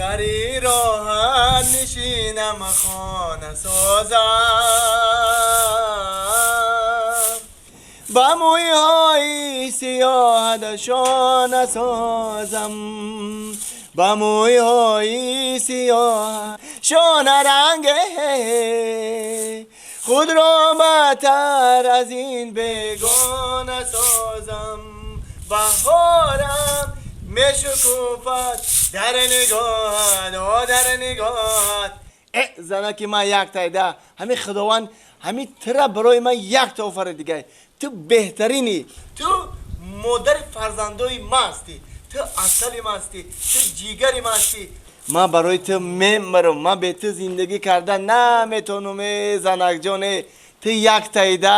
Сари роҳат нишинам, хона созам, ба мӯйҳои сиёҳат шона созам, ба мӯйҳои сиёҳ шона ранге, худро бадтар аз ин бегона созам. Баҳорам мешукуфад дар нигоҳат, о дар нигоҳат. Э занаки ман яктайда, ҳамин Худованд ҳамин тира барои ман якта офарид дигай. Ту беҳтаринӣ, ту модари фарзандои ман ҳастӣ, ту асали ман ҳастӣ, ту ҷигари ман ҳастӣ. Ман барои ту мемирам, ман бе ту зиндагӣ карда наметавонам. Э занакҷоне, ту яктаида,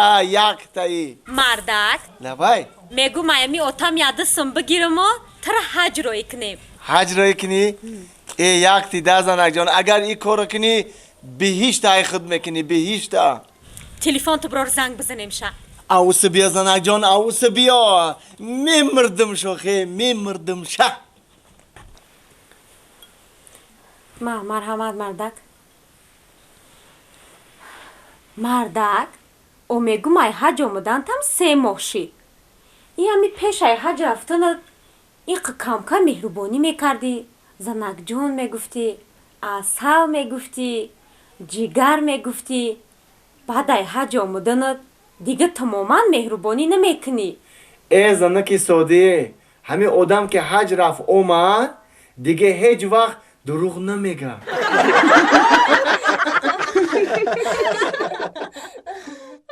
яктаи. Мардак. Лабай. Мегум, аями отам ядисм бигиримо, тура ҳаҷ роӣ кунем. Ҳаҷ роӣ кунӣ? Э яктида, занакҷон, агар ин корро кунӣ, биҳишта ай худ мекунӣ, биҳишта. Телефон ту бирор, занг бизанем ша. Авуса биё, занакҷон, авуса биё, мемирдим шохе, мемирдим ша. Ма, марҳамат, мардак. Мардак, о мегум, ай ҳаҷ омадантам 3 моҳ шид. И ҳами пеш ай ҳаҷ рафтана иқ камкам меҳрубонӣ мекардӣ, занакҷон мегуфтӣ, асал мегуфтӣ, ҷигар мегуфтӣ. Баъд ай ҳаҷ омаданат дига тамоман меҳрубонӣ намекунӣ. Э занаки содие, ҳамин одам ки ҳаҷ рафт омад, дига ҳеҷ вақт дурӯғ намегӯяд.